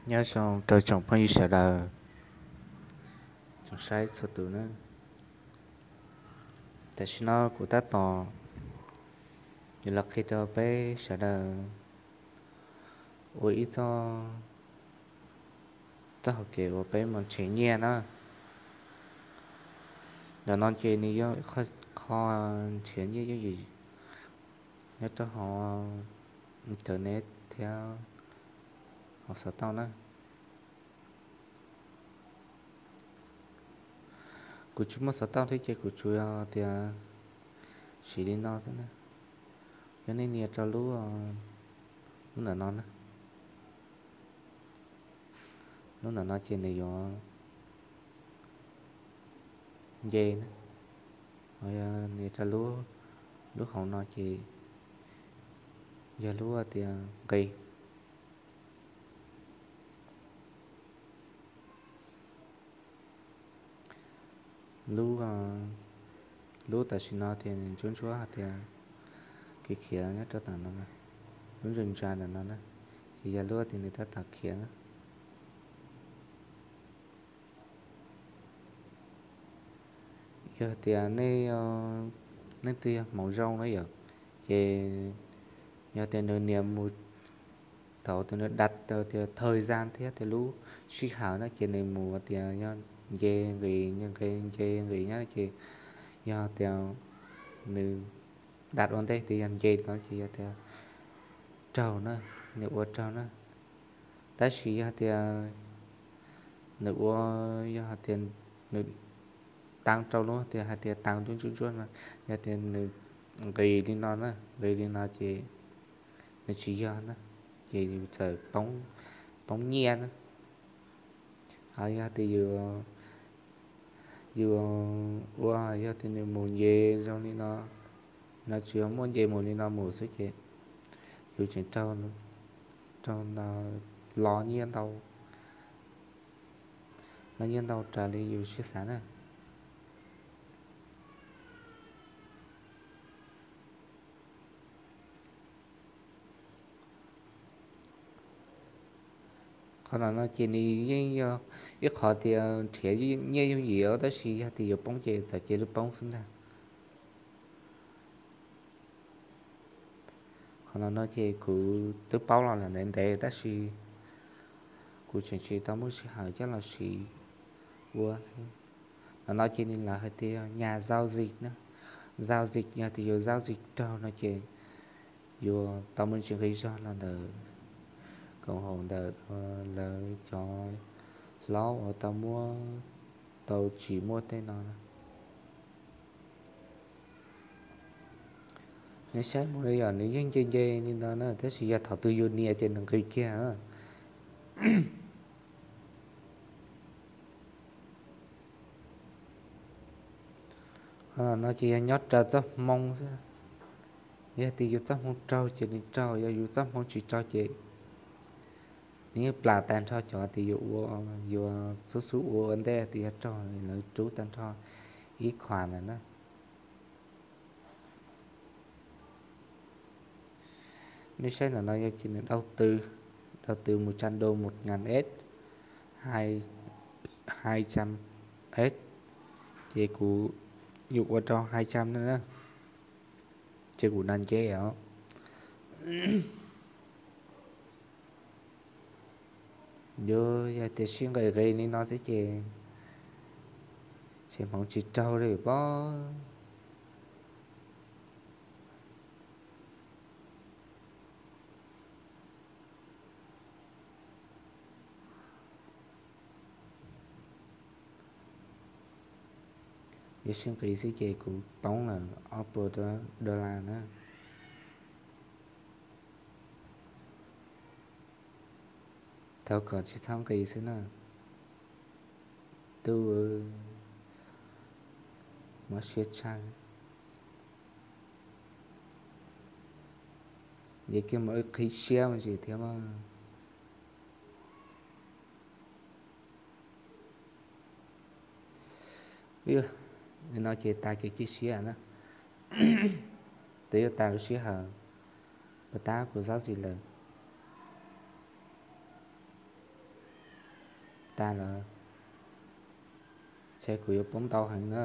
Nyob zoo rau tsoom phooj ywg sawv daws, tsoom saib txhua tus na. Tam sim no kuv tab tom yuav los qhia rau peb sawv daws ua ib txoj, txoj hauv kev uas peb mus nrhiav nyiaj na. Ntawm no ces nws yog qhov nrhiav nyiaj yooj yim nyob rau hauv internet thiab hauv xov tooj na. Kuv tsis muaj xov tooj thiab ces kuv tsuas yog tias siv li no xwb na. Yog nej nias rau lub, lub ntawm no na, lub ntawm no ces nws yuav nce na. Yog nias rau lub, lub hauv no ces yog lub tias nqi. Lub, lub tam sim no tias ntsuab ntsuab hais tias khiav khiav nyob rau tom no, lub ntsa ntsa ntawm no na, ces yog lub tias nws tab tom khiav na. Yog tias nej, nej twg yog hmoov zoo na yom, ces yog tias nws nias mus tau tias nws dab tau tias thời gian thiab tias lub sij hawm no ces nws mus tias yog nce nqis nce nqis nce nqis nyob ces yog tias nws dab ua ntej tias yog nce no ces yog tias raug na, nws ua raug na. Tab sis yog tias nws ua, yog hais tias nws tau rau lub tias hais tias tau ntsuab ntsuab ntsuab no, yog tias nws nqis li no na, nqis li no ces nws tsis yog na, ces yus txawm poob, poob nyiaj na. Ho yog tias yus, yus ua, yog tias nws mus nce zoo li no, no tsuas yog muaj nce mus li no mus xwb ces yus tseem raug, raug los nyiaj ntau, los nyiaj ntau raws li yus siab xav na. Qhov no no ces nws yeej yog ib qhov tias nrhiav nyiaj yooj yim os, tab sis yog tias yuav poob ces txawm cia li poob xwb ntag. Qhov no no ces kuv twb paub los lawm ntev ntev tab sis kuv tseem tsis tau muaj sij hawm coj los siv ua xwb. Ntawm no ces nws lawv hais tias nhà giao dịch na, giao dịch yog tias yus giao dịch raug no ces yus tau mus tsis nqis zog los ntawm koom haum ntawm lawv cov hlob uas tau muab, tau tsim muaj tej no. Nws saib mus li yom, nws yeej nce nce li no na, tab sis yog thaum twg yus nias ces nws nqis kiag. Qhov no ces yog nyob raws txoj hmoo xwb. Yog tias yus txoj hmoo raug ces nws raug, yog yus txoj hmoo tsis raug ces nws yeej plam tag nrho cov tias yus ua, yus xub xub ua ua ntej tias yog raug lawv rub tag nrho ib qho ntawd na. Nej saib ntawm no yog ces nws đầu tư, đầu tư một trăm đô, một ngàn S, hai, hai trăm S, ces kuv yuav ua rau hai trăm na, ces kuv nce os. Yog, yog tias sib nqis nqis li no xwb ces tseem hmoov tsis raug li pob. Yog sib nqis xwb ces kuv poob lawm ob puas dollar na. Thov kom tsis txhob nqis xwb na. Tub, mob siab tshaj. Ces kiag mus wb qhib siab me ntsis thiab mas. No ces tas kev cia siab na. Twb yuav tas lub sij hawm, puas tab kuv txhob txwm lawm. tag los, ces kuv yuav poob ntau heev na.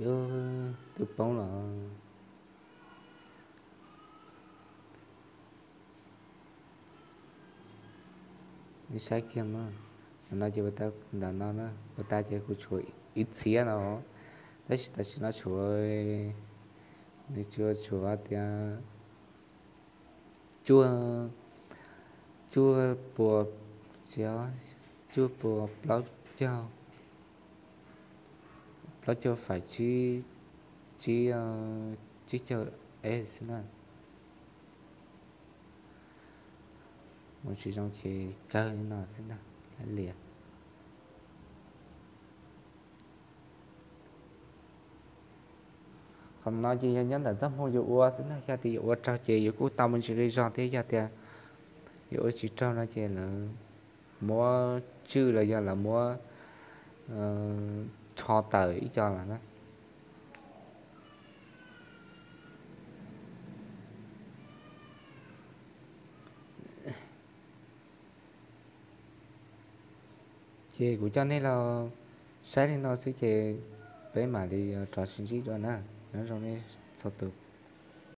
Yuav twb poob los, nej saib kiag mas. Ntawm no ces ua tau ntawm no na, ua tau ces kuv tshuav ib txhiab no, tab sis tam sim no tshuav, nws tsuas tshuav tias cuaj, cuaj puas, cuaj puas plaub caug, plaub caug faim tsib, tsib, tsib caug es xwb na. Mus tsis zoo ces kawg li no xwb ntag, lias. Qhov no ces yog nyob ntawm txoj hmoo yuav ua xwb na, yog tias yuav ua raug ces yuav kuj tau me ntsis zog thiab, yog tias yuav ua tsis raug no ces lawv muab tswj los yog lawv muab rho tawm ib co lawm na. Ces kuv coj nej los saib li no xwb ces peb mam li rov sib ntsib dua na. Nyob zoo nej txhua tus.